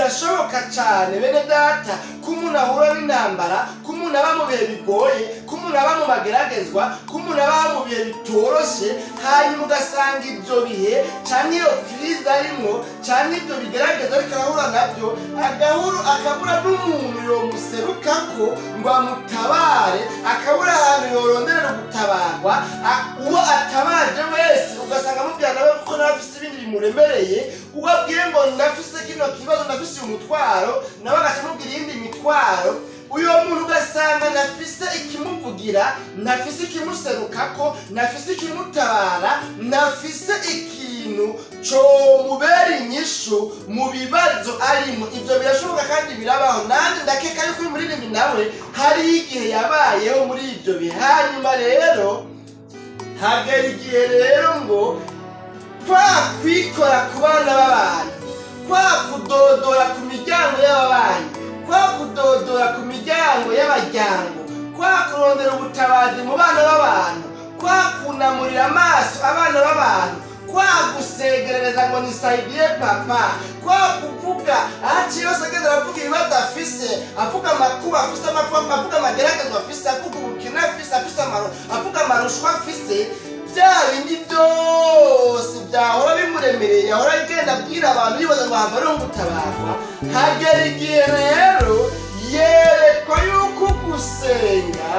Birashoboka cyane, bene data, ko umuntu ahura n'intambara, ko umuntu aba mu bihe bigoye, ko umuntu aba mu mageragezwa, ko umuntu aba mu bihe bitoroshye, hanyuma ugasanga ibyo bihe cyangwa iyo crise arimo cyangwa ibyo bigerageza ariko arahura nabyo, agahuru akabura n'umuntu yomuserukako ngo amutabare, akabura ahantu yoronderera gutabarwa. Uwo atabaje wese ugasanga amubwira nawe kuko nawe afise ibindi bimuremereye. Uwo abwiye ngo ndafise kino kibazo, ndafise uyu mutwaro, nawe agaca amubwira iyindi mitwaro. Uyo muntu ugasanga ntafise ikimuvugira, ntafise ikimuserukako, ntafise ikimutabara, ntafise ikintu comubera inyishu mu bibazo arimo. Ibyo birashoboka kandi birabaho. Nanjye ndakeka yuko uyu muririmbyi nawe hariho igihe yabayeho muri ibyo bihe. Hanyuma rero hagera igihe rero ngo kwa kwikora ku bana b'abantu, kwa kudodora ku miryango y'ababanyi, kwa kudodora ku miryango y'abaryango, kwa kurondera ubutabazi mu bana b'abantu, kwa kunamurira amaso abana b'abantu, kwa gusegerereza ngo nisaidie papa, kwa kuvuga ahaciye hose agenda aravuga ibibazo afise, avuga amakuba afise, amakuba avuga, amageragezwa afise, avuga ubukene afise, afise avuga amarushwa afise, bya bindi byose byahora bimuremereye, yahora agenda abwira abantu yibaza ngo hava ari gutabarwa. Hagera igihe rero yerekwa yuko gusenga,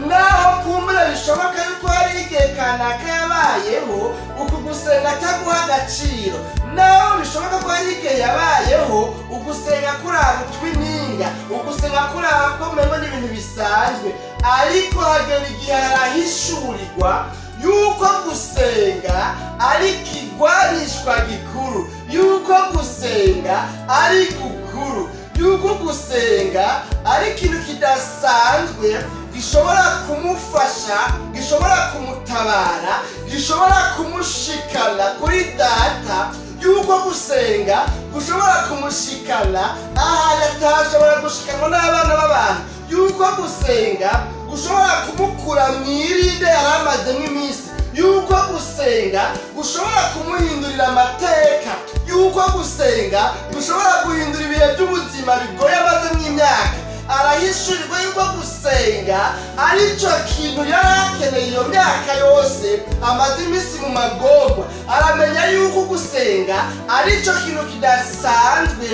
naho kumbura bishoboka yuko hari igihe kanaka yabayeho uku gusenga ataguha agaciro, naho bishoboka ko hari igihe yabayeho ugusenga kuraba utwininga, ugusenga kuraba ko umengo n'ibintu bisanzwe, ariko hagera igihe arahishurirwa yuko gusenga ari ikigwarishwa gikuru, yuko gusenga ari gukuru, yuko gusenga ari ikintu kidasanzwe gishobora kumufasha, gishobora kumutabara, gishobora kumushikana kuri data, yuko gusenga gushobora kumushikana ahantu atashobora gushikanwa n'abana b'abantu, yuko gusenga gushobora kumukura mu irinde yari amazemo iminsi, yuko gusenga gushobora kumuhindurira amateka, yuko gusenga gushobora guhindura ibihe by'ubuzima bigoye amazemo imyaka. Arahishurirwa yuko gusenga aricyo kintu yari akeneye iyo myaka yose amaze iminsi mu magorwa. Aramenya yuko gusenga aricyo kintu kidasanzwe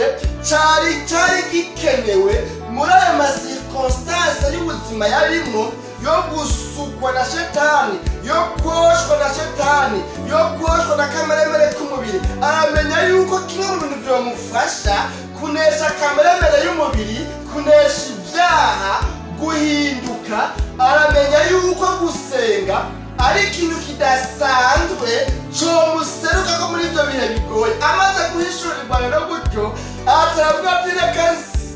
cari gikenewe muri ayo ma circonstances y'ubuzima yarimo, yo gusukwa na shetani, yo koshwa na shetani, yo koshwa na kameremere k'umubiri. Aramenya yuko kimwe mu bintu byamufasha kunesha kameremere y'umubiri, kunesha ibyaha, guhinduka, aramenya yuko gusenga ari ikintu kidasanzwe comuseruka ko muri ibyo bihe bigoye. Amaze guhishurirwa rero gutyo, ataravuga ati: "Reka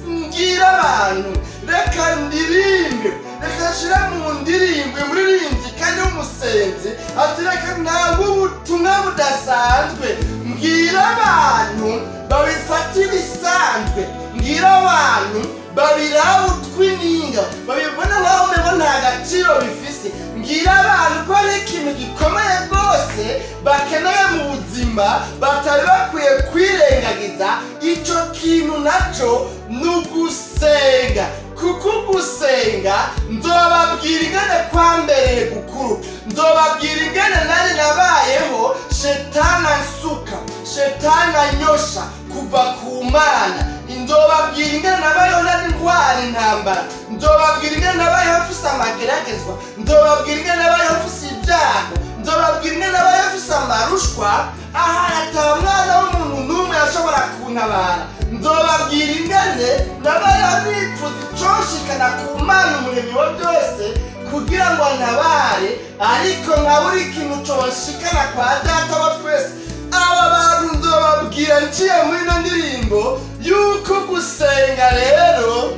mbwire abantu, reka ndirimbe, reka nshire mu ndirimbo." Umuririmbyi kandi w'umusenzi ati: "Reka ntange ubutumwa budasanzwe, mbwire abantu babifate ibisanzwe, mbwire abantu babiraba utwininga, babibona nkaho umengo nta gaciro bifise, mbwire abantu ko ari ikintu gikomeye rwose bakeneye mu buzima, batari bakwiye kwirengagiza. Ico kintu naco ni ugusenga, kuko gusenga nzobabwira ingene kwambereye gukuru, nzobabwira ingene nari nabayeho shetani ansuka, shetani anyosha kuva ku Mana, nzobabwira ingene nabayeho nari ndwara intambara, nzobabwira ingene nabayeho mfise amageragezwa, nzobabwira ingene nabayeho mfise ibyago, nzobabwira ingene nabayeho mfise amarushwa aha ata mwana w'umuntu n'umwe yashobora kuntabara, nzobabwira ingene nabayeho nifuza iconshikana ku Mana Umuremyi wa byose kugira ngo antabare, ariko nkabura ikintu conshikana kwa Data wa twese. Aba bantu nzobabwira nciye muri ino ndirimbo yuko gusenga rero,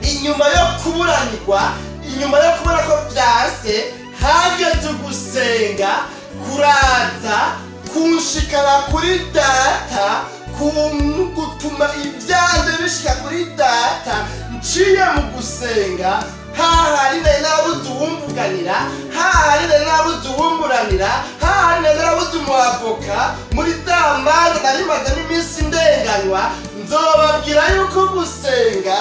inyuma yo kuburanirwa, inyuma yo kubona ko byanse, hageze ugusenga kuraza kunshikana kuri data, gutuma ibyanjye bishika kuri data nciye mu gusenga, hahari nari narabuze uwumvuganira, hahari nari narabuze uwumburanira, hahari nari narabuze umuavoka muri za manza nari mazemo iminsi ndenganywa." Nzobabwira yuko gusenga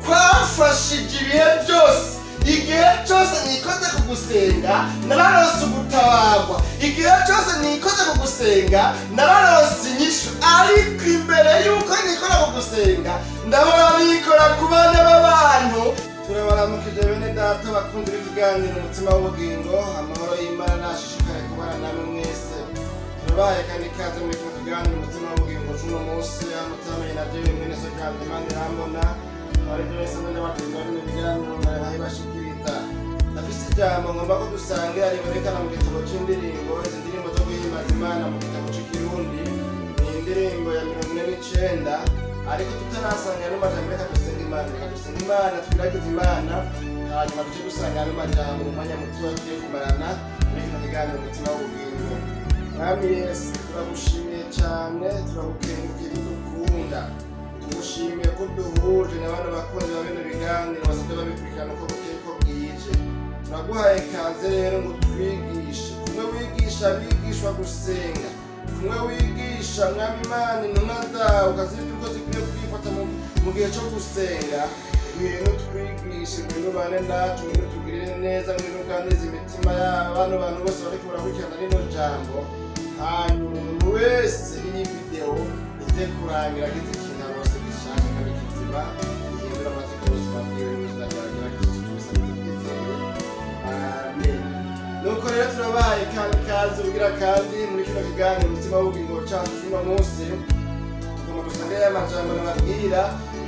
kwafashije ibihe byose. Igihe cyose nikoze ku gusenga, nararonse ugutabarwa. Igihe cyose nikoze ku gusenga, nararonse inyishu. Ariko imbere yuko nikora ku gusenga, ndahora nikora ku bana b'abantu. Turabaramukije bene Data bakunze b'ikiganiro Umutima w'Ubugingo. Amahoro y'Imana nashishikaye kubana namwe mwese. Turabaye kandi ikaze muri kino kiganiro Umutima w'Ubugingo c'uno munsi. Mutamenye na jewe mwene so kandi Imana irambona abari byose mwene bategura bino biganiro barabibashikiriza. Ndafise ijambo ngomba ko dusangira ribonekana mu gitabo c'indirimbo, izi ndirimbo zo guhimbaza Imana mu gitabo c'ikirundi. Ni indirimbo ya 49. Ariko tutarasanga ano majambo, reka dusenga Imana, reka dusenga Imana, twiragize Imana, hanyuma duce dusanga ano majambo mu mwanya mutoya tugiye kumarana muri kino kiganiro Umutima w'Ubugingo. Mwami Yesu, turagushimiye cyane, turagukengurukiye ko dukunda. Tugushimiye ko duhuje na bano bakunzi ba bino biganiro basanzwe babikurikirana uko bukeye uko bwije. Turaguhaye kaze rero ngo twigishe kumwe wigisha abigishwa gusenga, kumwe wigisha, Mwami Imana, intumwa zawe ukazibwira uko zikwiye kwifata mu gihe cyo gusenga. Ngwino twigishe, ngwino ubane natwe, ngwino tugirire neza, ngwino uganirize imitima y'abano bantu bose bariko barakurikirana rino jambo, hanyuma umuntu wese iyi videwo ize kurangira agize ikintu arose gishaka kandi kizima gihindura amateka y'ubuzima bwiwe. N'ubuzima bwawe bwa Kristo tubisabye twizeye, amen. Nuko rero turabaye kandi kazi ugira kandi muri kino kiganiro Umutima w'Ubugingo cacu c'uno munsi. Tugomba dusanga ya majambo nababwira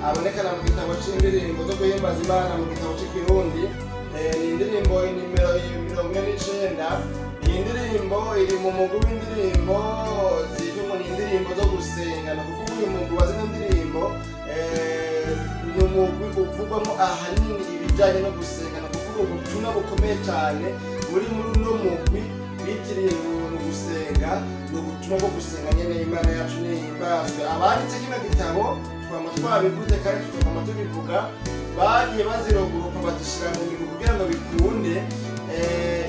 abonekana mu gitabo c'indirimbo zo guhimbaza Imana mu gitabo c'ikirundi. Ni indirimbo inimero 49. Iyi ndirimbo iri mu mugwi w'indirimbo zitwa ngo ni indirimbo zo gusenga. Ni ukuvuga uyu mugwi wa zino ndirimbo ni umugwi uvugwamo ahanini ibijyanye no gusenga. Ni ukuvuga ubutumwa bukomeye cyane buri muri uno mugwi bitiriye ngo ni ugusenga, ni ubutumwa bwo gusenga nyene. Imana yacu nihimbazwe. Abanditse kino gitabo, twama twabivuze kandi tuzokama tubivuga, bagiye baziroguruka bazishira mu migwi kugira ngo bikunde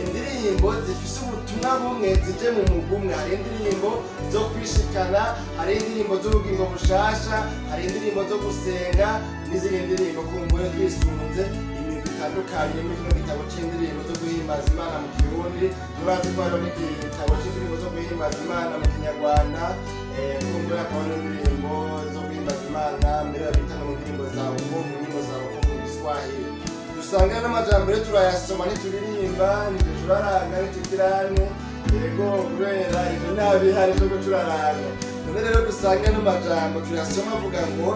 indirimbo zifise ubutumwa bumwe zije mu mugwi umwe. Hari indirimbo zo kwishikana, hari indirimbo z'ubugingo bushasha, hari indirimbo zo gusenga n'izindi ndirimbo. Kumbure twisunze imigwi itandukanye muri kino gitabo c'indirimbo zo guhimbaza Imana mu Kirundi, murazi ko hariho n'igitabo c'indirimbo zo guhimbaza Imana mu Kinyarwanda. Kumbure hakaba n'indirimbo zo guhimbaza Imana mbere babita ngo ni indirimbo za wokovu, indirimbo za wokovu mu Giswahili. Dusanga n'amajambo rero turayasoma, ntituririmba, ntitucuraranga, ntitugirane yego, kubera ibyo nta bihari byo gucuraranga. None rero dusange n'amajambo tuyasoma, avuga ngo: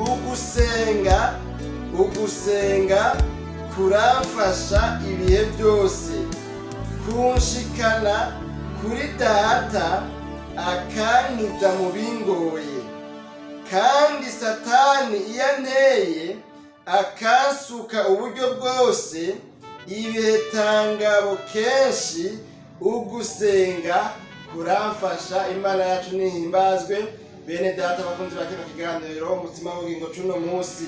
"Ugusenga, ugusenga kuramfasha ibihe byose, kunshikana kuri Data, akankiza mu bingoye. Kandi Satani iyo anteye akansuka uburyo bwose ibihetangabo kenshi, ugusenga kuramfasha." Imana yacu nihimbazwe. Bene Data bakunzi ba kino kiganiro Umutima w'Ubugingo c'uno munsi,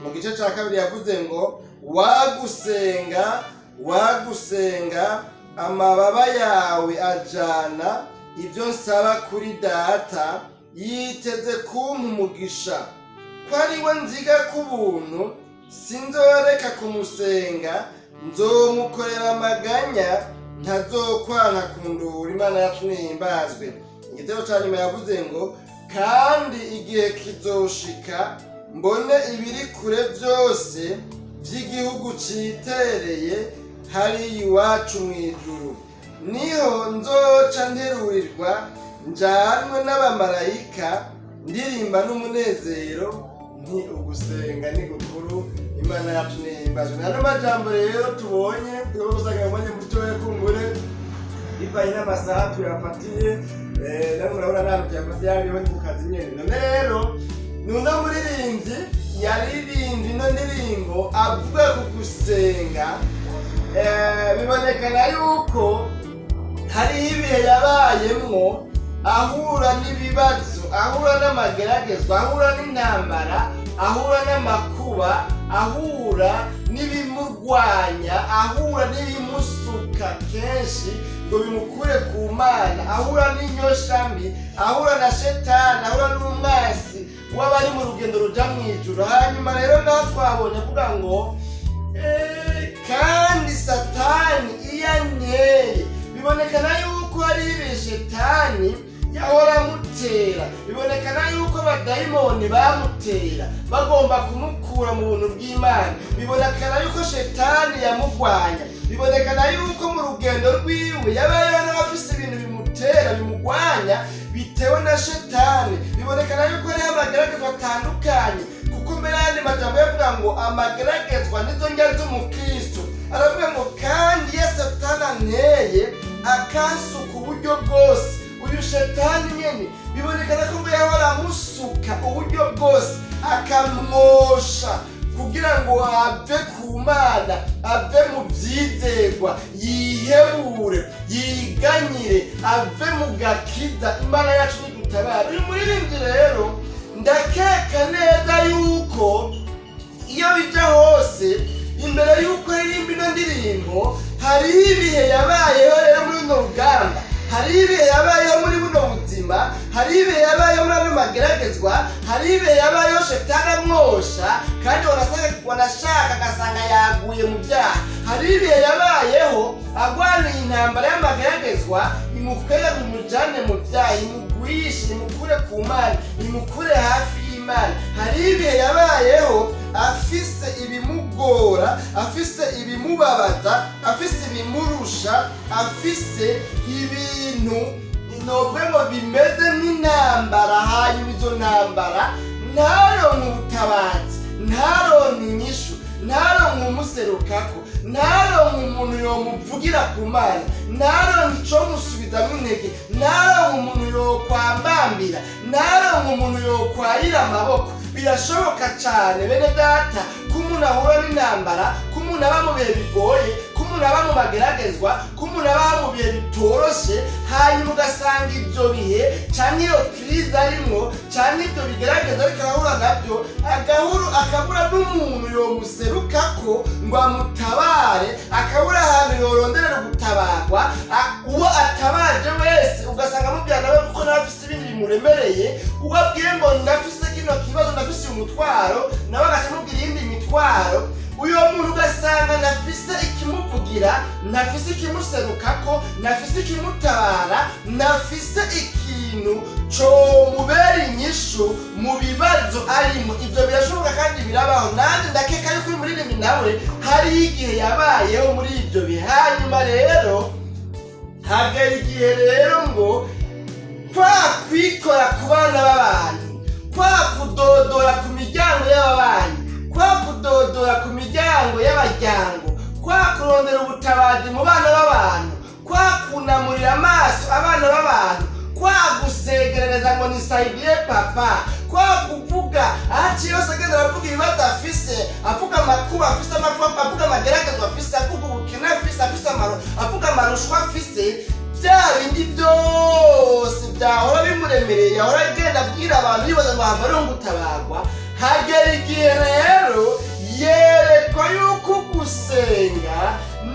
mu gice ca kabiri yavuze ngo: "Wagusenga, wagusenga, amababa yawe ajana ibyo nsaba kuri Data, yiteze kumpa umugisha. Ko ari we nziga k'ubuntu, sinzoreka kumusenga, nzomukorera amaganya, ntazokwanka kundura." Imana yacu nihimbazwe. Igitero ca nyuma yavuze ngo: "Kandi igihe kizoshika mbone ibiri kure byose by'igihugu citereye hariya iwacu mu ijuru, niho nzoca nterurirwa njanwe n'abamarayika, ndirimba n'umunezero nti ugusenga ni gukuru." Imana yacu nihimbazwe. Nano majambo rero tubonye tugomba gusanga mu mwanya mutoya, kumbure bivanye n'amasaha tuyafatiye. Namwe murabona n'ahantu tuyafatiye, hariho ni ku kazi nyene. None rero nuno muririmbyi yaririmbye ino ndirimbo avuga ku gusenga. Bibonekana yuko hariho ibihe yabayemwo ahura n'ibibazo, ahura n'amageragezwa, ahura n'intambara, ahura n'amakuba, ahura n'ibimurwanya, ahura n'ibimusuka kenshi ngo bimukure ku Mana, ahura n'inyosha mbi, ahura na Shetani, ahura n'umwasi. w'abari mu rugendo ruja mu ijuru. Hanyuma rero ngaho twabonye avuga ngo kandi Satani iyo anteye, bibonekana yuko hari ibishetani yahora amutera, bibonekana yuko abadayimoni bamutera bagomba kumukura mu buntu bw'Imana, bibonekana yuko shetani yamugwanya, bibonekana yuko mu rugendo rwiwe yabayeho n'abafise ibintu bimutera, bimugwanya bitewe na shetani. Bibonekana yuko hariho amageragezwa atandukanye, kuko mbere y'andi majambo yavuga ngo amageragezwa nizo ndya z'umukristo. Aravuga ngo kandi iyo satani anteye akansuka uburyo bwose, uyu shetani nyene bibonekana ko ngo yahora amusuka uburyo bwose, akamwosha kugira ngo ave ku Mana, ave mu byizerwa, yihebure, yiganyire, ave mu gakiza. Imana yacu nidutabara. Uyu muririmbyi rero ndakeka neza yuko iyo bija hose, imbere y'uko aririmba ino ndirimbo, hariho ibihe yabayeho rero muri runo rugamba, hariho ibihe yabayeho muri buno buzima, hariho ibihe yabayeho muri ano mageragezwa, hariho ibihe yabayeho shetani amwosha, kandi wanashaka agasanga yaguye mu byaha. Hariho ibihe yabayeho agwaniye intambara y'amageragezwa imukwega ngo imujane mu byaha, imugwishe, imukure ku Mana, imukure hafi y'Imana. Hariho ibihe yabayeho afise ibimugora, afise ibimubabaza, afise ibimurusha, afise ibintu novuga ngo bimeze nk'intambara. Hanyuma izo ntambara ntaronke ubutabazi, ntaronke inyishu, ntaronke umuserukako, ntaronke umuntu yomuvugira ku Mana, ntaronke icomusubizamo intege, ntaronke umuntu yokwambambira, ntaronke umuntu yokwayira amaboko. Birashoboka cyane, bene data, ko umuntu ahura n'intambara, ko umuntu aba mu bihe bigoye, ko umuntu aba mu mageragezwa, ko umuntu aba mu bihe bitoroshe, hanyuma ugasanga ibyo bihe canke iyo crise arimwo canke ibyo bigerageza ariko arahura nabyo, agahuru akabura n'umuntu yomuserukako ngo amutabare, akabura ahantu yoronderera gutabarwa. Uwo atabaje wese ugasanga amubwira nawe kuko nawe afise ibindi bimuremereye. Uwo abwiye ngo ndafise kino kibazo, ndafise uyu mutwaro, nawe agaca amubwira iyindi mitwaro. Uyo muntu ugasanga ntafise ikimuvugira, ntafise ikimuserukako, ntafise ikimutabara, ntafise ikintu comubera inyishu mu bibazo arimo. Ibyo birashoboka kandi birabaho. Nanjye ndakeka yuko uyu muririmbyi nawe hariho igihe yabayeho muri ibyo bihe. Hanyuma rero hagera igihe rero ngo kwa kwikora ku bana b'abantu, kwa kudodora ku miryango y'ababanyi, kwa kudodora ku miryango y'abaryango, kwa kurondera ubutabazi mu bana b'abantu, kwa kunamurira amaso abana b'abantu, kwa gusegerereza ngo nisaidie papa, kwa kuvuga ahaciye hose agenda aravuga ibibazo afise, avuga amakuba afise, avuga amageragezwa afise, avuga ubukene afise, afise avuga amarushwa afise, bya bindi byose byahora bimuremereye, yahora agenda abwira abantu yibaza ngo hava ariho gutabarwa. Hagera igihe rero yerekwa yuko gusenga,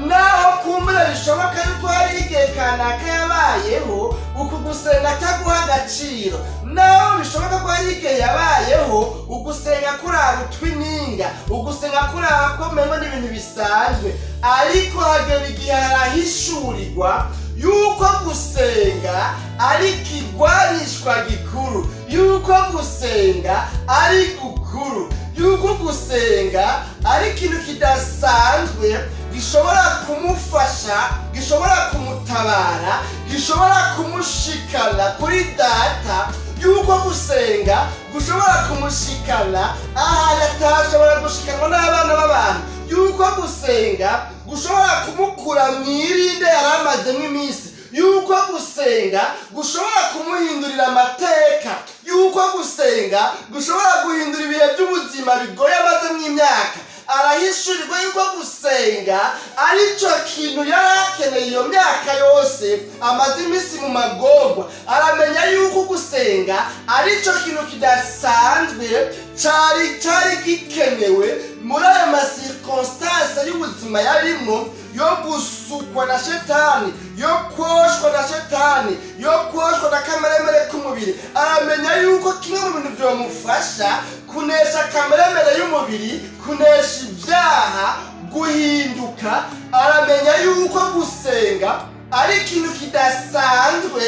naho kumbura bishoboka yuko hari igihe kanaka yabayeho uku gusenga ataguha agaciro, naho bishoboka ko hari igihe yabayeho ugusenga kuraba utwininga, ugusenga kuraba ko memo n'ibintu bisanzwe, ariko hagera igihe harahishurirwa yuko gusenga ari ikigwanishwa gikuru, yuko gusenga ari gukuru, yuko gusenga ari ikintu kidasanzwe gishobora kumufasha, gishobora kumutabara, gishobora kumushikana kuri data, yuko gusenga gushobora kumushikana ahantu atashobora gushikanwa n'abana b'abantu, yuko gusenga gushobora kumukura mu irinde yari amazemo iminsi, yuko gusenga gushobora kumuhindurira amateka, yuko gusenga gushobora guhindura ibihe by'ubuzima bigoye amazemo imyaka. Arahishurirwa yuko gusenga aricyo kintu yari akeneye iyo myaka yose amaze iminsi mu magorwa. Aramenya yuko gusenga aricyo kintu kidasanzwe cari gikenewe muri ayo ma circonstances. circonstance y'ubuzima yarimo, yo gusukwa na Shetani, yo koshwa na Shetani, yo koshwa na kameremere k'umubiri, aramenya yuko kimwe mu bintu byomufasha kunesha kameremere y'umubiri, kunesha ibyaha, guhinduka, aramenya yuko gusenga ari ikintu kidasanzwe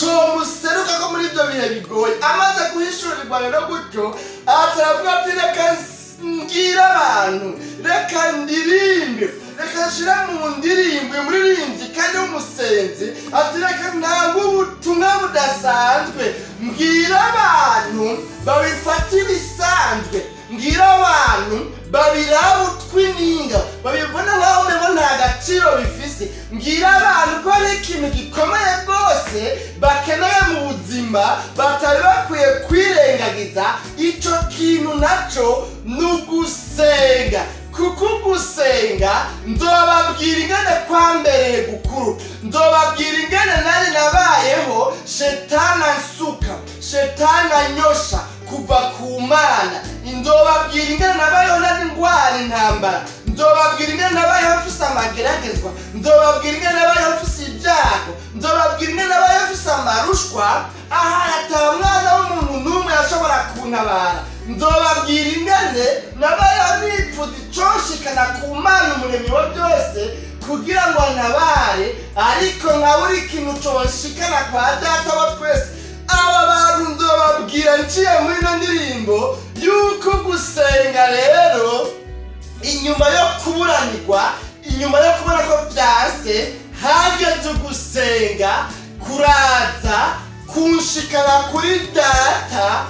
comuseruka ko muri ibyo bihe bigoye. Amaze guhishurirwa rero gutyo, ataravuga ati: "Reka mbwire abantu, reka ndirimbe, reka nshire mu ndirimbo." Umuririmbyi kandi w'umusenzi ati: "Reka ntange ubutumwa budasanzwe, mbwire abantu babifate ibisanzwe, mbwire abantu babiraba utwininga, babibona nk'aho umengo nta gaciro bifise, mbwire abantu ko ari ikintu gikomeye rwose bakeneye mu buzima, batari bakwiye kwirengagiza. Ico kintu naco ni ugusenga, kuko ugusenga nzobabwira ingene kwambereye gukuru, nzobabwira ingene nari nabayeho Shetani ansuka, Shetani anyosha kuva ku Mana. Nzobabwira ingene nabayeho nari ndwara intambara, nzobabwira ingene nabayeho mfise amageragezwa, nzobabwira ingene nabayeho mfise ibyago, nzobabwira ingene nabayeho mfise amarushwa, ahari ata mwana w'umuntu n'umwe yashobora kuntabara. Nzobabwira ingene nabayeho nipfuza iconshikana ku Mana Umuremyi wa byose kugira ngo antabare, ariko nkabura ikintu conshikana kwa Data wa twese. Aba bantu nzobabwira nciye muri ino ndirimbo yuko gusenga rero, inyuma yo kuburanirwa, inyuma yo kubona ko byanse, hageze ugusenga kuraza kunshikana kuri Data,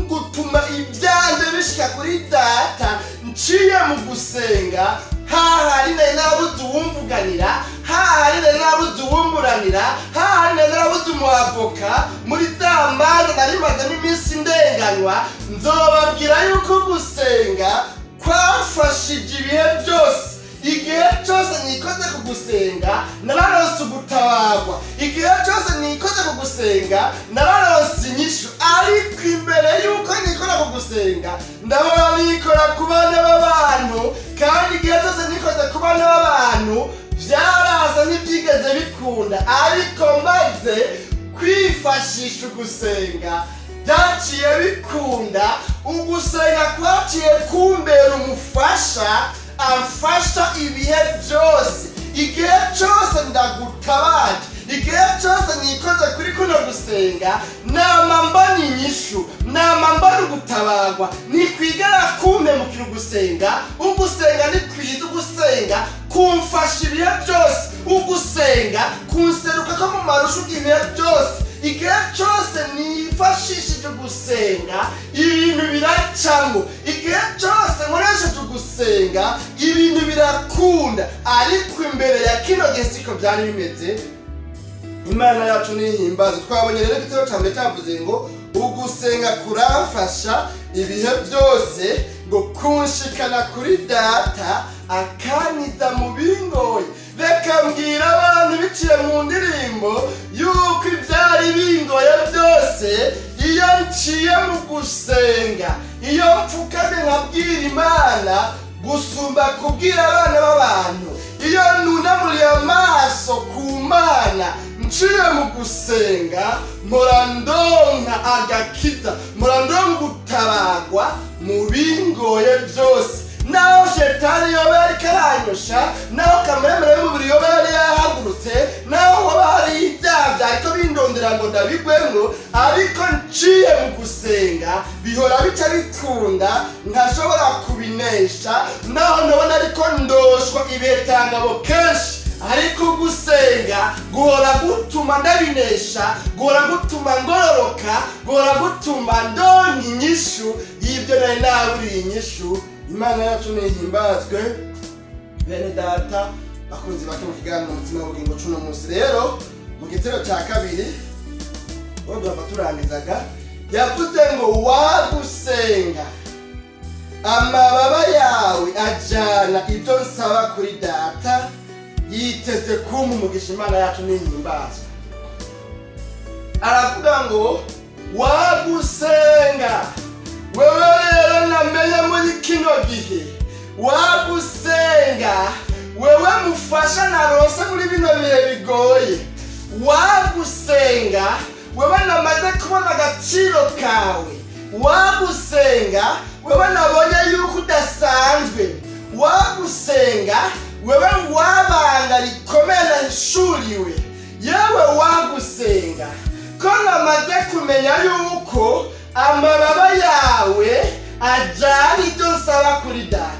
gutuma ibyanjye bishika kuri Data nciye mu gusenga, hahari nari nabuze uwumvuganira, hahari nari nabuze uwumburanira, hahari nari nabuze umuavoka muri za manza nari mazemo iminsi ndenganywa. Nzobabwira yuko gusenga kwamfashije ibihe byose. Igihe cyose nikoze ku gusenga, nararonse ugutabarwa. Igihe cyose nikoze ku gusenga, nararonse inyishu. Ariko imbere yuko nikora ku gusenga, ndahora nikora ku bana b'abantu, kandi igihe cyose nikoze ku bana b'abantu byaraza, ntibyigeze bikunda. Ariko maze kwifashisha ugusenga, byaciye bikunda. Ugusenga kwaciye kumbera umufasha amfasha ibihe byose. Igihe cyose ndagutabaje, igihe cyose nikoze kuri kuno gusenga, nama mbona inyishu, nama mbona ugutabarwa. Ntikwigera kumpemukira ugusenga. Ugusenga ni kwiza, ugusenga kumfasha ibihe byose, ugusenga kunseruka ko mu marusha ibihe byose. Igihe cyose nifashishije ugusenga, ibintu biracamo. Igihe cyose nkoresheje ugusenga, ibintu birakunda. Ariko imbere ya kino gihe siko byari bimeze. Imana yacu nihimbaze. Twabonye rero igitero cya mbere cyavuze ngo ugusenga kuramfasha ibihe byose, ngo kunshikana kuri Data, akankiza mu bingoye. Reka mbwira abantu biciye mu ndirimbo yuko ibyari bingoye byose, iyo nciye mu gusenga, iyo mfukamye nkabwira Imana gusumba kubwira abana b'abantu, iyo nunamuriye amaso ku Mana nciye mu gusenga, mpora ndonka agakiza, mpora ndonka gutabarwa mu bingoye byose. Naho Shetani yoba yariko aranyosha, naho kameremere y'umubiri yoba yari yahagurutse, naho hoba hari ibyaha vyariko bindondera ngo ndabigwemwo, ariko nciye mu gusenga bihora bica bikunda, nkashobora kubinesha. Naho ndabona ariko ndoshwa ibetangabo kenshi, ariko gusenga guhora gutuma ndabinesha, guhora gutuma ngororoka, guhora gutuma ndonka inyishu y'ibyo nari naburiye inyishu. Imana yacu nihimbazwe. Bene Data bakunzi bato, mu kiganiro Umutima w'Ubugingo cuno munsi rero, mu gitero cya kabiri uwo duhava turangizaga, yavuze ngo wagusenga amababa yawe ajana ibyo nsaba kuri Data, yiteze kumpa umugisha. Imana yacu nihimbazwe. Aravuga ngo wagusenga wewe rero namenye muri kino gihe. Wagusenga wewe mufasha narose muri bino bihe bigoye, wagusenga wewe namaze kubona agaciro kawe, wagusenga wewe nabonye yuko udasanzwe, wagusenga wewe wabanga rikomeye nahishuriwe, yewe wagusenga ko namaze kumenya yuko amababa yawe ajyana ibyo nsaba kuri Data,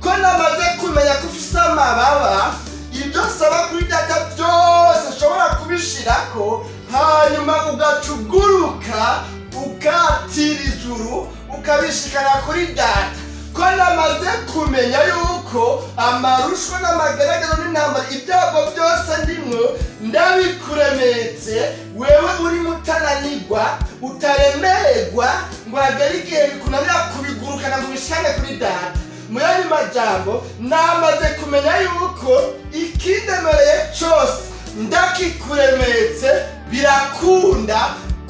ko namaze kumenya ko ufise amababa, ibyo nsaba kuri Data byose ushobora kubishirako, hanyuma ugaca uguruka ukatira ijuru ukabishikana kuri Data, ko namaze kumenya yuko amarushwa n'amagaragaro n'intambara, ibyago byose ndimwo ndabikuremetse, wewe urimo utananirwa, utaremererwa ngo hagere igihe bikunanira kubigurukana ngo ubishikane kuri Data. Mu yandi majambo, namaze kumenya yuko ikindemereye cyose ndakikuremetse birakunda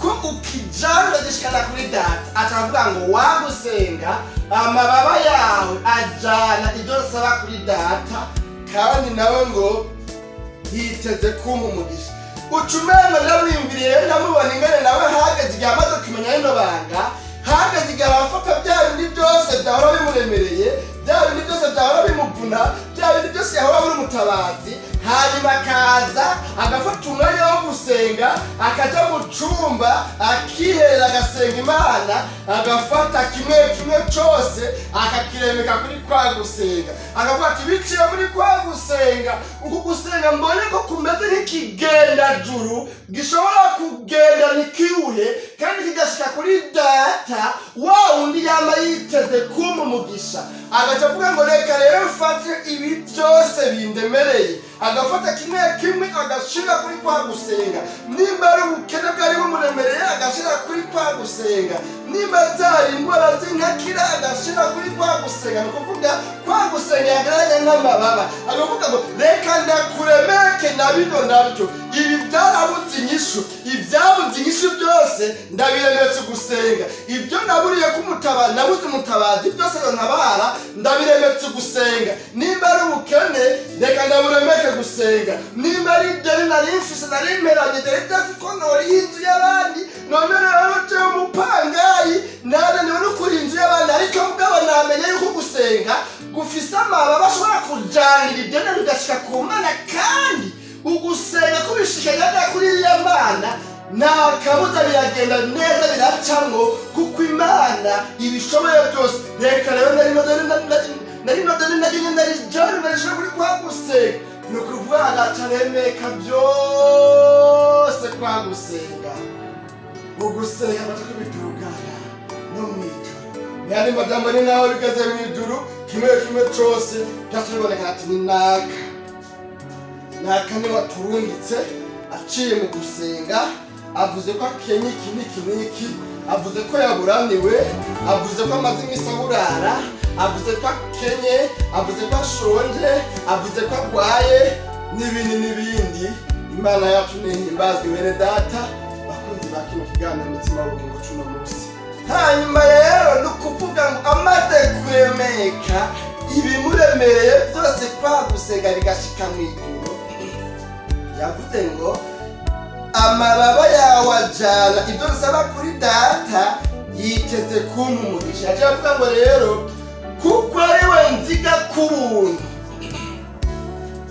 ko ukijana ukagishikana kuri Data. Aca avuga ngo wagusenga amababa yawe ajana ibyo nsaba kuri Data, kandi nawe ngo yiteze kumpa umugisha. Uca umengo ndamwiyumviriye rero, ndamubona ingene nawe hageze igihe amaze kumenya rino banga, hageze igihe abafata bya bindi byose byahora bimuremereye, bya bindi byose byahora bimuvuna, bya bindi byose yahora buri umutabazi, hanyuma akaza agafata umwanya wo gusenga, akaja mu cumba akiherera, agasenga Imana, agafata kimwe kimwe cose akakiremeka kuri kwa gusenga, akavuga ati biciye muri kwa gusenga, uku gusenga mbone ko kumeze nk'ikigendajuru gishobora kugenda ntikiruhe kandi kigashika kuri Data wa wundi yama yiteze kumpa umugisha. Agaca avuga ngo reka rero mfate ibi byose bindemereye, agafata kimwe kimwe agashira kuri kwa gusenga. Nimba ari ubukene bwari bumuremereye, agashira kuri kwa gusenga. Nimba zari indwara z'intakira, agashira kuri kwa gusenga. Ni ukuvuga kwa gusenga yagaranye nk'amababa, agavuga ngo reka ndakuremeke na bino nabyo, ibi byarabuze inyishu, ibyabuze inyishu byose ndabiremetse gusenga, ibyo naburiye ko umutabazi, nabuze umutabazi, byose ntabara, ndabiremetse gusenga. Nimba ari ubukene, reka ndaburemeke gusenga. Nimba ari ideni nari mfise, nari mperanye, dore idafite ko nori y'inzu y'abandi, none rero jewe umupangayi nananiwe no kuri inzu y'abandi, ariko mugabo namenye yuko gusenga gufise amababa ashobora kujanira ideni rigashika ku Mana, kandi ugusenga kubishikanya kuri iriya Mana nta kabuza, biragenda neza, biracamwo, kuko Imana ibishoboye byose. Reka rero nari nodeni nari nari jari narishobora kuri kwa gusenga. Ni ukuvuga agaca remeka byose kwa gusenga, ugusenga baca kubidugana no mu ijuru. Yandi majambo, ni naho bigeze mu ijuru, kimwe kimwe cose byaca biboneka ati ni naka naka niwe waturungitse aciye mu gusenga, avuze ko akenye iki n'iki n'iki, avuze ko yaburaniwe, avuze ko amaze iminsi aburara, avuze ko akenye, avuze ko ashonje, avuze ko arwaye, n'ibindi n'ibindi. Imana yacu nihimbazwe. Bene Data bakunzi ba kino kiganiro Umutsima w'Ubugingo cuno munsi, hanyuma rero ni ukuvuga ngo amaze kuremeka ibimuremereye byose kwa gusenga bigashika mu ijuru, yavuze ngo amababa yawe ajana ibyo nsaba kuri Data, yiteze kumpa umugisha. Yaje avuga ngo rero kuko ari we nziga k'ubuntu,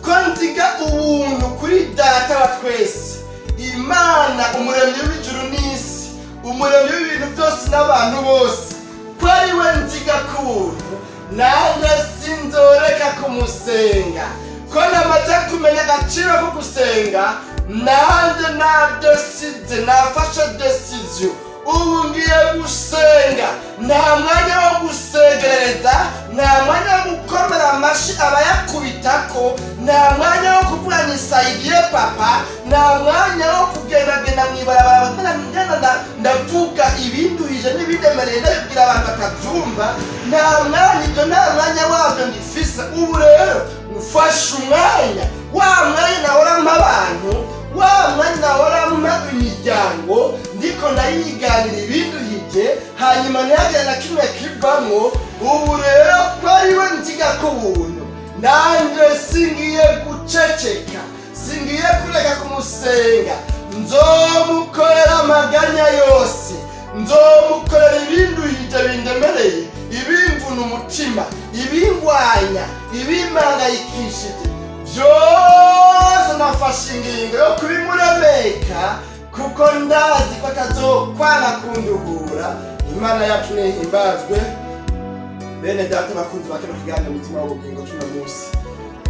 ko nziga ubuntu kuri Data wa twese, Imana umuremyi w'ijuru n'isi, umuremyi w'ibintu byose n'abantu bose, ko ari we nziga k'ubuntu, nanjye sinzoreka kumusenga. Ko namaze kumenya agaciro ko gusenga, nanjye nadesize, nafashe décision, ubu ngiye gusenga. Nta mwanya wo gusegereza, nta mwanya wo gukomera amashi abayakubitako, nta mwanya wo kuvuga ni sayidiye papa, nta mwanya wo kugendagenda mu ibarabara ngenda ndavuga ibinduhije n'ibidemereye ndabibwira abantu batabyumva. Nta mwanya, ibyo nta mwanya wabyo ngifise. Ubu rero mfashe umwanya, wa mwanya nahora mpa abantu, wa mwanya nahora mpa imiryango, ndiko ndayiganira ibinduhije, hanyuma ntihagire na kimwe kivamwo. Ubu rero ko ari Ari we nziga ku buntu, nanjye singiye guceceka, singiye kureka kumusenga. Nzomukorera amaganya yose, nzomukorera ibinduhije, bindemereye, ibimvuna umutima, ibingwanya, ibimpangayikishije byose. Nafashe ingingo yo kubimuremeka kuko ndazi ko atazokwana kunduhura. Imana yacu nihimbazwe. Bene data bakunzi ba kino kiganiro Umutima w'Ubugingo cuno munsi,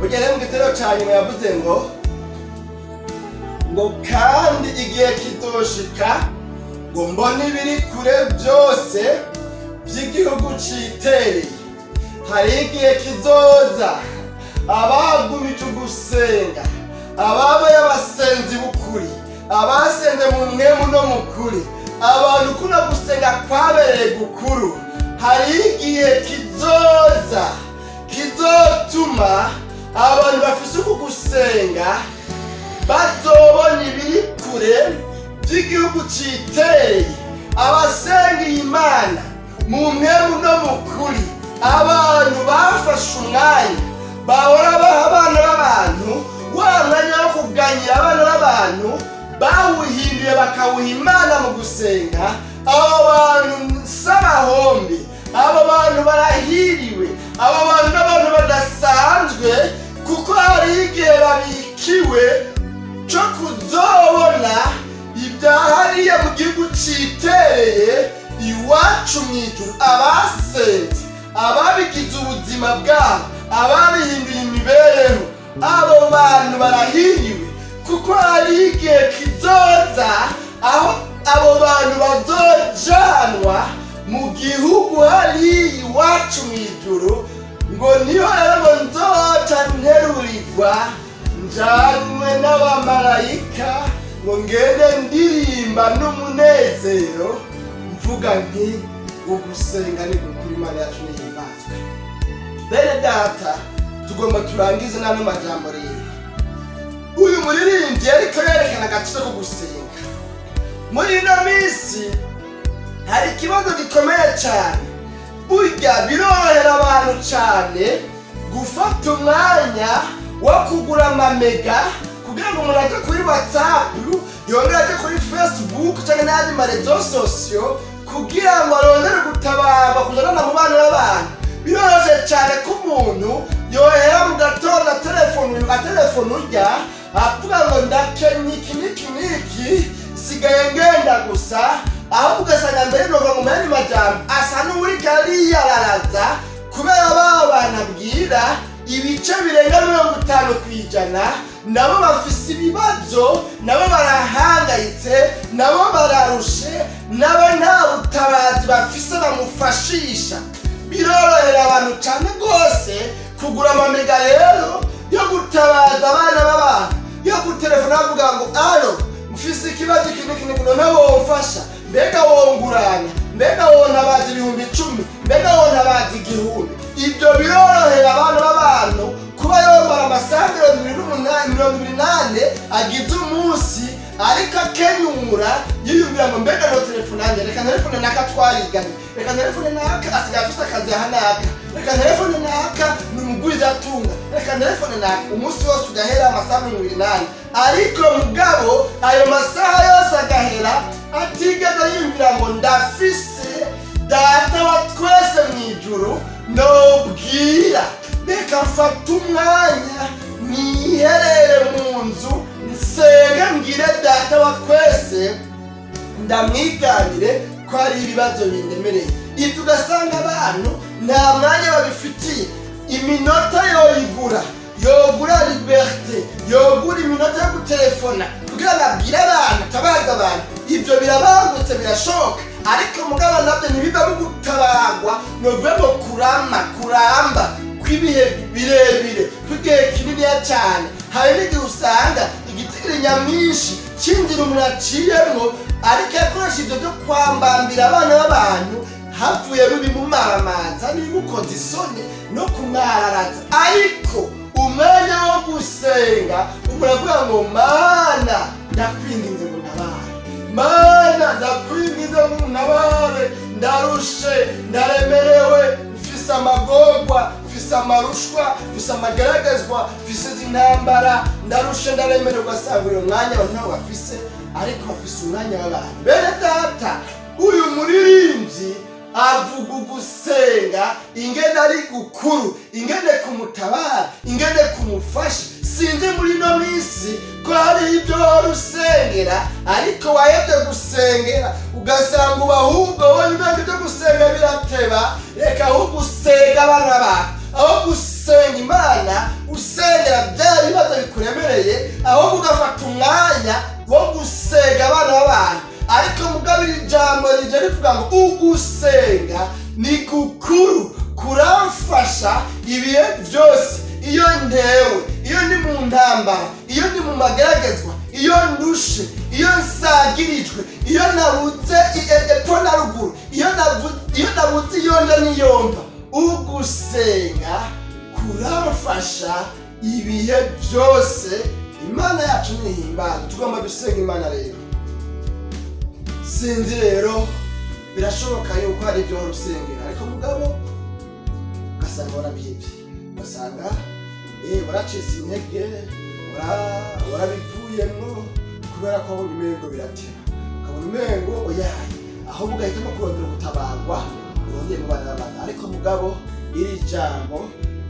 burya rero mu gitero ca nyuma yavuze ngo kandi igihe kizoshika ngo mbone ibiri kure byose by'igihugu citereye. Hari igihe kizoza abagumije ugusenga, ababaye abasenzi b'ukuri, abasenze mu mpwemu no mu kuri, abantu kuno gusenga kwabereye gukuru, hari igihe kizoza kizotuma abantu bafise uku gusenga bazobona ibiri kure by'igihugu citereye. Abasenga iyi Mana mu mpwemu no mu kuri, abantu bafashe umwanya bahora baha abana b'abantu, wa mwanya wo kuganyira abana b'abantu bawuhinduye bakawuha Imana mu gusenga, abo bantu s'abahombi, abo bantu barahiriwe, abo bantu n'abantu badasanzwe, kuko hari igihe babikiwe cyo kuzobona ibya hariya mu gihugu citereye iwacu mu ijuru. Abasenze, ababigize ubuzima bwabo, ababihinduye imibereho, abo bantu barahiriwe, kuko hari igihe kizoza aho abo bantu bazojanwa mu gihugu hariya iwacu mu ijuru. Ngo niho rero ngo nzoca nterurirwa, njanwe n'abamarayika, ngo ngende ndirimba n'umunezero, mvuga nti ugusenga ni gukuri. Imana yacu nihimbazwe. Bene data, tugomba turangize n'ano majambo. Rero uyu muririmbyi ariko yerekana agaciro ko gusenga. Muri ino minsi hari ikibazo gikomeye cyane. Burya birorohera abantu cyane gufata umwanya wo kugura amamega kugira ngo umuntu ajye kuri WhatsApp, yongere ajye kuri Facebook cyangwa n'ayandi ma réseaux sociaux, kugira ngo arondere gutabarwa kuzana mu bana b'abantu. Biroroshye cyane ko umuntu yohera mu gatondo telefone, atelefone urya avuga ngo ndakenye iki n'iki n'iki, sigaye ngenda gusa. Ahubwo ugasanga mbere nova mu yandi majambo asa n'uwuriko ariyararaza, kubera ba bantu abwira ibice birenga 50% nabo bafise ibibazo, nabo barahangayitse, nabo bararushe, nabo nta butabazi bafise bamufashisha. Birorohera abantu cyane rwose kugura amamega rero yo gutabaza abana b'abantu, yo gutelefona bavuga ngo allô, mfise ikibazo iki n'iki n'iki, none womfasha? Mbega wonguranya? Mbega wontabaza 10,000? Mbega wontabaza 1,000? Ibyo birorohera abana b'abantu kuba yomara amasaha 28, 24 agize umunsi, ariko akenyura yiyumvira ngo mbega no telefone yanjye, reka telefone naka twariganye, reka telefone naka asigaye afite akazi aha naka, reka telefone naka ni umugwizatunga, reka telefone naka. Umunsi wose ugahera, amasaha 24, ariko mugabo ayo masaha yose agahera atigeze yiyumvira ngo ndafise Data wa twese mu ijuru nobwira, reka mfate umwanya niherere mu nzu nsenge, mbwire Data wa twese, ndamwiganire ko hari ibibazo bindemereye. Ibyo ugasanga abantu nta mwanya babifitiye. Iminota yoyigura, yogura liberté, yogura iminota yo gutelefona kugira ngo abwire abantu, atabaza abantu. Ibyo birabangutse, birashoboka, ariko mugabo nabyo ntibivamo gutabarwa, ntivemo kurama, kuramba kw'ibihe birebire, kw'igihe kininiya cyane. Hari n'igihe usanga igitigiri nyamwinshi cy'inzira umuntu aciyemwo ariko yakoresha ibyo byo kwambambira abana b'abantu, havuyemo ibimumaramaza n'ibimukoza isoni no kumwararaza. Ariko umwanya wo gusenga, umuntu avuga ngo Mana ndakwinginze ngo ntabare, Mana ndakwinginze ngo ntabare, ndarushe, ndaremerewe, mfise amagorwa, mfise. Mfise amarushwa, mfise amagaragazwa, mfise izi ntambara, ndarusha, ndaremererwa. Ugasanga uyu mwanya abantu ntawo bafise, ariko bafise umwanya w'abantu. Bene data, uyu muririmbyi avuga ugusenga ingene ari gukuru, ingene kumutabara, ingene kumufasha. Sinzi muri ino minsi ko hari ibyo wari usengera ariko wahebye gusengera, ugasanga ubu ahubwo wowe umenga ibyo gusenga birateba. Reka ahubwo usenga abana bawe, aho gusenga Imana usengera bya bibazo bikuremereye, ahubwo ugafata umwanya wo gusenga abana b'abantu. Ariko mugabo iri jambo rije rivuga ngo ugusenga ni gukuru, kuramfasha ibihe byose. Iyo ntewe, iyo ndi mu ntambara, iyo ndi mu mageragezwa, iyo ndushe, iyo nsagirijwe, iyo nabuze epfo na ruguru, iyo nabuze iyo nda n'iyomba, ugusenga kuramfasha ibihe byose. Imana yacu nihimbaza. Tugomba gusenga Imana rero. Sinzi rero, birashoboka yuko hari ibyo wari usengera, ariko mugabo ugasanga warabihebye, ugasanga waracitse intege, warabivuyemwo kubera ko wabonye umengo birateba, ukabona umengo oyaye, ahubwo ugahitamo kurondera gutabarwa urongeye mu bana b'abantu. Ariko mugabo iri jambo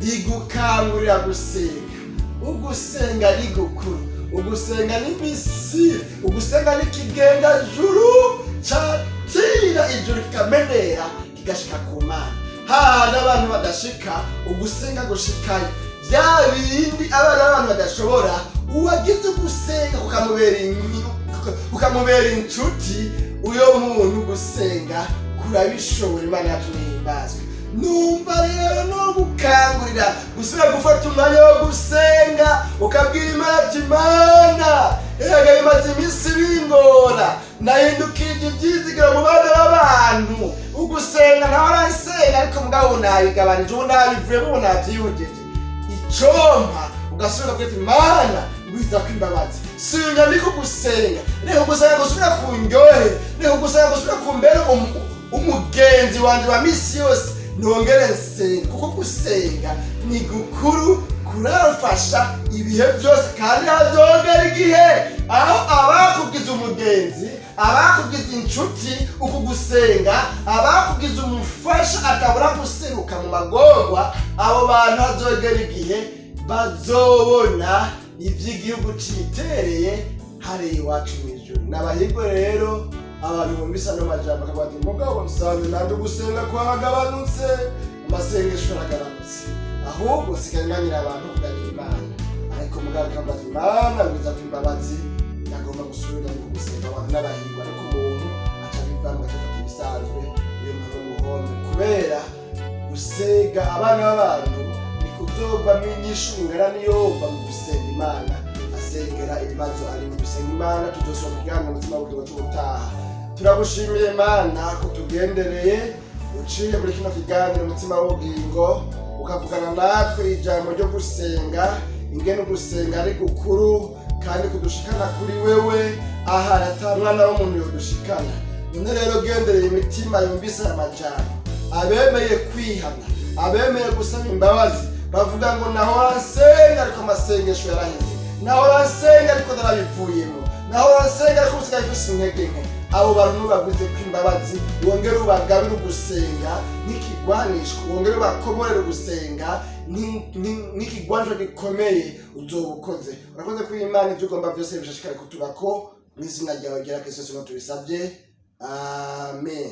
rigukangurira gusenga. Ugusenga ni gukuru, ugusenga ni missile, ugusenga ni kigenda juru catira ijuru, kikamenera, kigashika ku Mana hahandi abantu badashika. Ugusenga gushikayo bya bindi abana b'abantu badashobora. Uwagize ugusenga kukamubera inshuti, uyo muntu gusenga kurabishobora. Imana yacu nihimbazwe. Numva rero no gukangurira gusubira gufata umwanya wo gusenga, ukabwira Imana ati: "Imana, erega bimaze iminsi bingora, nahindukije ibyizigiro mu bana b'abantu. Ugusenga nawe arasenga, ariko mugabo ubu nabigabanije, ubu nabivuyemo, ubu nabyiyugeje." Icompa ugasubira kubwira ati: "Mana, ngwiza ko imbabazi, sinya ndiko gusenga, reka gusenga gusubira ku ndyohe, reka gusenga gusubira ku mbere umugenzi wanje wa misi yose, nongere nsenga, kuko gusenga ni gukuru, kuramfasha ibihe byose." Kandi hazongera igihe aho abakugize umugenzi, abakugize inshuti, uku gusenga, abakugize umufasha atabura guseruka mu magorwa, abo bantu hazogera igihe bazobona iby'igihugu citereye hariya iwacu mu ijuru. N'abahirwe rero abantu bumvise ano majambo, akavuga ati: "Mugabo nsanze nanjye ugusenga kwaragabanutse, amasengesho aragabanutse, ahubwo nsigaye nganyira abantu kuganyira Imana." Ariko mugabo akavuga ati: "Mana, ngwiza ko imbabazi, ndagomba gusubira mu gusenga." Abantu n'abahirwa. Ariko umuntu aca abivamwo, acafata ibisanzwe, iyo muntu n'umuhombe, kubera gusenga abana b'abantu ni kuzovamo inyishu ingana n'iyova mu gusenga Imana asengera ibibazo ari mu gusenga Imana. Tuzosoma kugira umutima w'ubugingo cy'ubutaha. Turagushimiye Mana ko tugendereye uciye muri kino kiganiro umutima w'ubugingo, ukavugana natwe ijambo ryo gusenga, ingene ugusenga ari gukuru kandi kudushikana kuri wewe ahari ata mwana w'umuntu yodushikana. None rero gendereye imitima yumvise aya majambo, abemeye kwihana, abemeye gusaba imbabazi, bavuga ngo: "Nahora nsenga ariko amasengesho yaraheze, nahora nsenga ariko narabivuyemo, nahora nsenga ariko usigaye mfise intege nke." Abo bantu baguze ko imbabazi, wongere ubagabire ugusenga nk'ikigwanishwa, wongere ubakomorere ugusenga nk'ikigwanisho gikomeye. Uzoba ukoze. Urakoze ko Imana ibyo ugomba byose bishishikare kutubako. Mu izina ryawe ryera Kristo tubisabye, amen.